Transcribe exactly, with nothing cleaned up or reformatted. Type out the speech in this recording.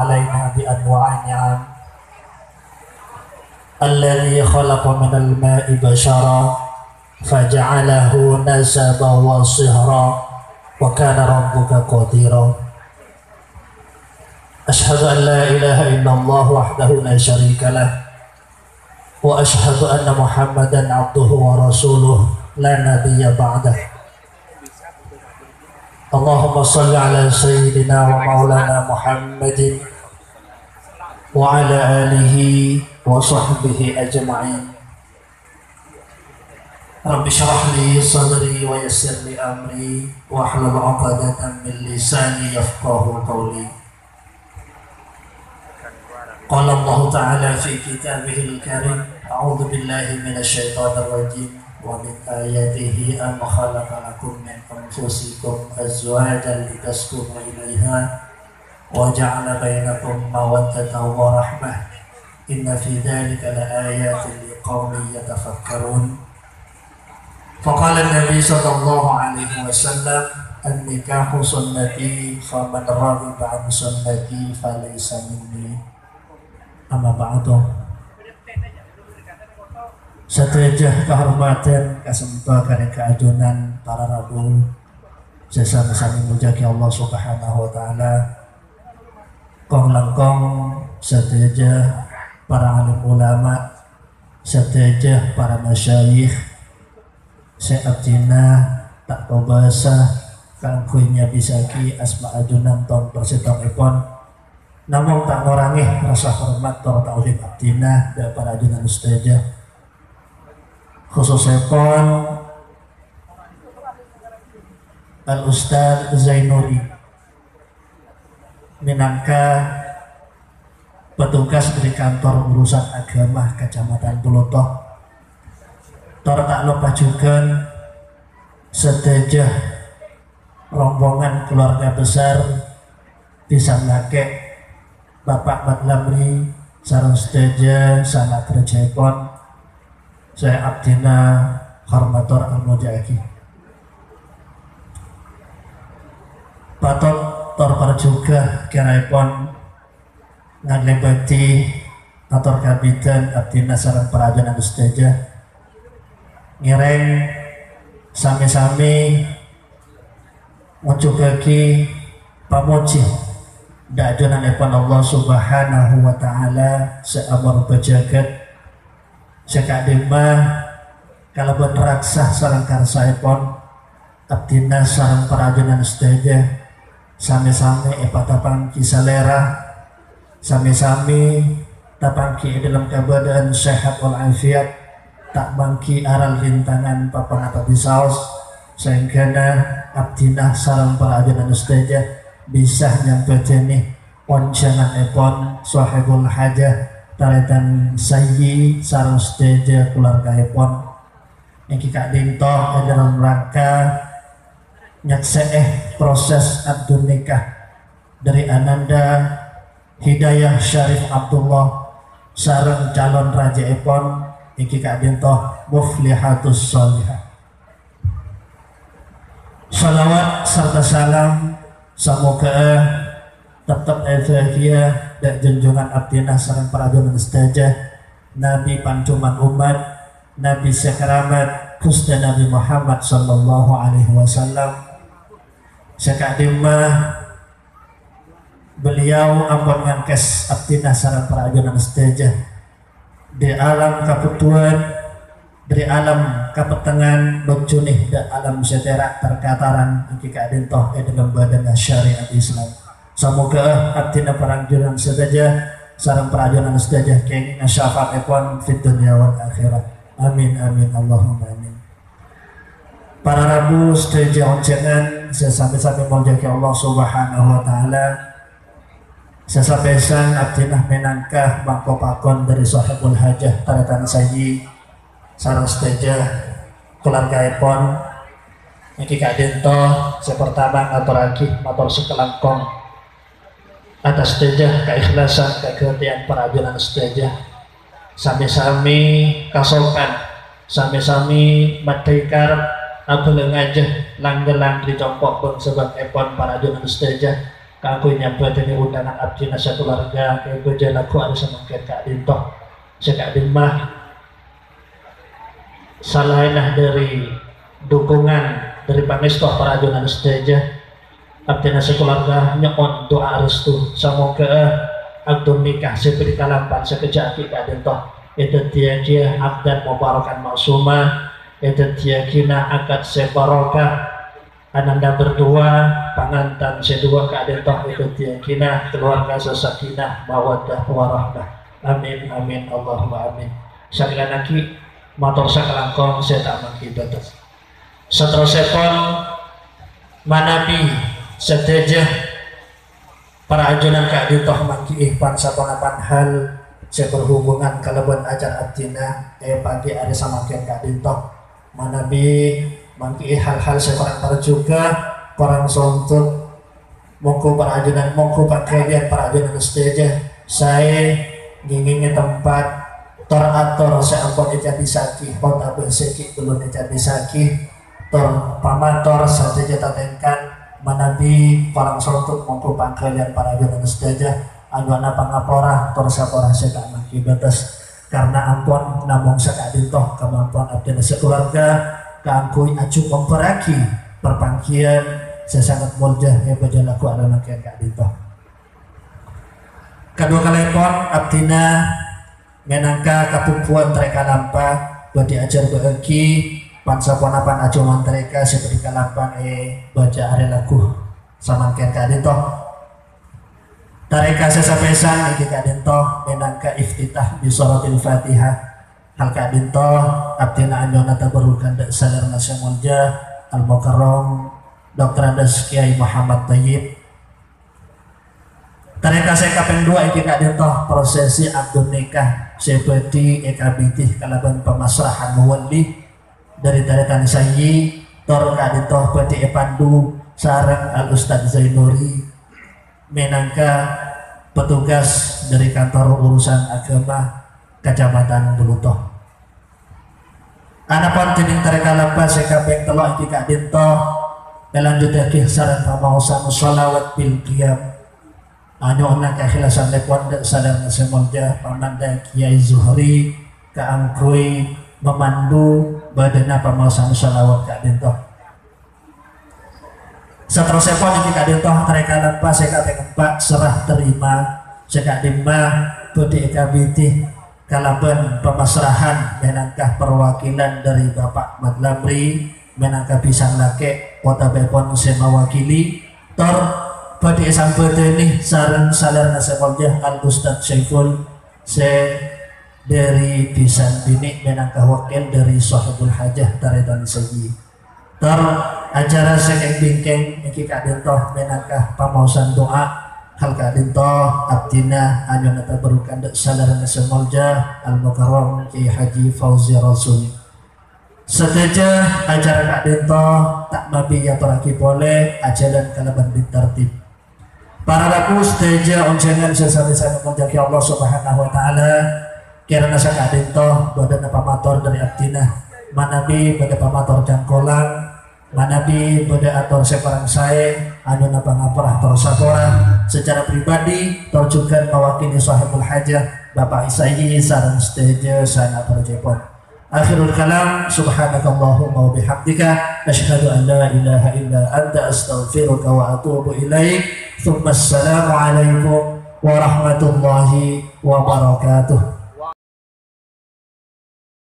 علينا بأنواع النعم. الذي خلق من الماء بشرا فجعله نسبا وصهرا وكان ربك قديرا. أشهد أن لا إله إلا الله وحده لا شريك له، وأشهد أن محمدا عبده ورسوله لا نبي بعده. اللهم صل على سيدنا ومولانا محمد وعلى آله وصحبه أجمعين. رب اشرح لي صدري ويسر لي أمري واحلل عقدة من لساني يفقه قولي. قال الله تعالى في كتابه الكريم: أعوذ بالله من الشيطان الرجيم. ومن آياته أن خلق لكم من أنفسكم أزواجا لتسكنوا إليها وجعل بينكم مودة ورحمة إن في ذلك لآيات لقوم يتفكرون. فقال النبي صلى الله عليه وسلم: النكاح سنتي فمن رغب عن سنتي فليس مني. أما بعد. Sadhâjâ kahormadhân kasemba ka ajunan para rabu sè sami-sami molja'aghi Allah Subhanahu wa Ta'ala. Kong-langkong sadhâjâ para alim ulama, sadhâjâ para masyayikh, sè abdhina ta' kobâsa kaangghuy nyabisaghi asma ajunan tor sèttongèpon, namong ta' ngorangè rasa hormat tor ta'zim abdhina dâ' para ajunan sadhâjâ, khususèpon Al Ustadz Zainuri. Mènangka petugas dâri Kantor Urusan Agama Kacamatan Poloto. Tor ta' loppa jhughân sadhâjâ rombongan keluarga besar bhisan lakè' Bapa' Mat Lamri sareng sadhâjâ sanadhâjâèpon. Sè abdhina hormat tor amolja'aghi. Patot tor parjhughâ kèraèpon ngalèbâdhi ator kabidhân abdhina sareng para ajunan sadhâjâ. Ngèrèng sami-sami ngonjhugaghi pamojhi dâ' junanèpon Allah Subhanahu wa Ta'ala sè amor bâjâgât, sè ka'dimma kalabân raksa sareng karsaèpon, abdhina sareng para ajunan sadhâjâ sami-sami èpatapangghi salèra, sami-sami tapangghi è dâlem kabâdâ'ân sehat wal afiat, ta' mangghi aral rintangan pa-ponapa bisaos, saèngghâna abdhina sareng para ajunan sadhâjâ bisa nyambhâdhâni onjhânganèpon sohibul hajah, tarètan saji sareng sadhâjâ kulawargaèpon. Èngghi ka'dinto è dâlem rangka nyaksè'è proses akdun nikah dâri Ananda Hidayah Syarif Abdullah sareng calon rajâèpon èngghi ka'dinto Muflihatus Shalihah. Shalawat sarta salam samoghâ'â teptep èbâghiyâ dâ' junjungan abdhina sareng para ajunan sadhâjâ, Nabi panduman ommat, Nabi sè karamat, Ghustè Nabi Muhammad sallallahu alaihi wasallam. Sè ka'dimma beliau ampon ngangkès abdhina sareng para ajunan sadhâjâ dâri alam kabudhuwân, dâri alam kapettengngan, nojjhunè dâ' alam sè tèra' tar-kataran èngghi ka'dinto è dâlem bâdâna syariat Islam. Samoghâ'â abdhina para ajunan sadhâjâ sareng para ajunan sadhâjâ kèngènga syafa'atèpon fid dunya wal akhirah. Amin, amin, Allahumma amin. Para rabu sadhâjâ onjhângan sè sami-sami èmoljâ'aghi Allah Subhanahu wa Ta'ala, sè sapèsan abdhina mènangka mangko pakon dâri sohibul hajah tarètan saji sareng sadhâjâ kulawargaèpon. Nèka ka'dinto sè partama ngatorraghi mator sakalangkong atas sadhâjâ kaikhlasan kaghâtèyan para ajunan sadhâjâ. Sami-sami kasokan, sami-sami maddhâi karep abâlâ ngajâ lang-ngèlang dâri compo' bâng-sabângngèpon para ajunan sadhâjâ. kaangghuy nyambhâdhâni undangan abdhina sakalowarga è bâjâ lagghu arè samangkèn ka'dinto. Sè ka'dimma, salaènna dhâri dhukungan dhâri pangèsto para ajunan sadhâjâ, abdhina sakalowarga nyo'on du'a restu, samongghâ'â akdun nikah sè bhâdhi kalampan sakejjhâ' aghi' ka'dinto èdhâddhiyâghi akdan mubarakan ma'suma, èdhâddhiyâghina akad sè barokah. Ananda berdua, pangantan sè duwâ' ka'dinto èdhâddhiyâghina kalowarga sè sakinah, mawaddah, warahmah. Amin, amin, Allahumma amin. Sakalangkong, mator sakalangkong sè ta' mangghi bâtes. Saterrossèpon, manabi sadhâjâ para ajunan ka'dinto mangghi'i pan-saponapan hal sè berhubungan kalabân acara abdhina è pagi arè samangkèn ka'dinto. Manabi mangghi'i hal-hal sè korang parjhughâ, korang sontut, mongghu para ajunan, mongghu panggaliyan para ajunan sadhâjâ saè ngèngèngè tempat tor-ator sè ampon ècabisaghi, otabâ sè ghi' bellun ècabisaghi, tor pamator sadhâjâ tatèngkan, manabi korang sontut mongghu panggaliyan para ajunan sadhâjâ, anyo'ona pangapora tor sapora sè ta' mangghi bâtes, karna ampon namong saka'dinto kamampowan abdhina sakalowarga kaangghuy ajhukompèrraghi parpangghiyân sè sanget molja è bâjâ lagghu arè mangkèn ka'dinto. Kaduwâ kalèpon, abdhina mènangka kabhubhuwân tarèka lampa bhâdhi ajhârbâ'âghi pan-saponapan ajunan tarèka sè bhâdhi kalampan è bâjâ arè lagghu samangkèn ka'dinto. Tarèka sè sapèsan èngghi ka'dinto mènangka iftitah bi suratil Fatihah. Hal ka'dinto abdhina anyo'ona tabarrukan dâ' salèrana sè molja Al-Mukarram Doktor Andes Kiai Muhammad Thayyib. Tarèka sè kapèng duwâ' èngghi ka'dinto prosesi akdun nikah sè bhâdhi èkabidhi kalabân pamasrahan muwalli dhâri tarètan sayyi, tor ka'dinto bhâdhi èpandu sareng Al Ustadz Zainuri mènangka petugas dhâri Kantor Urusan Agama Kacamatan Buluto. Anapon dhinèng tarèka lampa sè kapèng tello' èngghi ka'dinto èlanjhuttaghi sareng pamaosan shalawat bil qiyam. Anyo'ona kaèhlasannèpon dâ' salèrana sè molja Pamanda Kiai Zuhri kaangghuy mamandu bâdâna pamaosan shalawat ka'dinto. Saterrossèpon èngghi ka'dinto tarèka lampa sè kapèng empa' serah terima sè ka'dimma bhâdhi èkabidhi kalabân pamasrahan mènangka parwakilan dhâri Bapa' Mat Lamri mènangka bhisan lakè' otabâèpon sè mawakili, tor bhâdhi èsambhâdhâni sareng salèrana sè molja Al Ustadz Syaiful sè dhâri bhisan binè' mènangka wakil dhâri Sohibul Hajah tarètan sayyi. Tor acara sè kèng-bingkèng èngghi ka'dinto mènangka pamaosan du'a. Hal ka'dinto abdhina anyo'ona tabarrukan dâ' salèrana sè molja Al Mukarram Kiai Haji Fauzi Rasul. Sadhâjâ acara ka'dinto ta' mabi èyatorraghi polè ajhâlân kalabân bit tartib. Para rabu sadhâjâ onjhângan sè sanè-sanè èmoljâ'aghi Allah Subhanahu wa Ta'ala, kèrana saka'dinto bâdâna pamator dhâri abdhina, manabi bâdâ pamator cangkolang, manabi bâdâ ator sè korang saè, anyo'ona pangapora tor sapora, sacara pribadi, tor jhughân mawakili Sohibul Hajah, Bapa' Isai sareng sadhâjâ sana' parjepon. Akhirul kalam, subhanakallahumma wa bihamdika, asyhadu an la ilaha illa anta, astaghfiruka wa atubu ilaik. Tsumma assalamualaikum warahmatullahi wabarakatuh.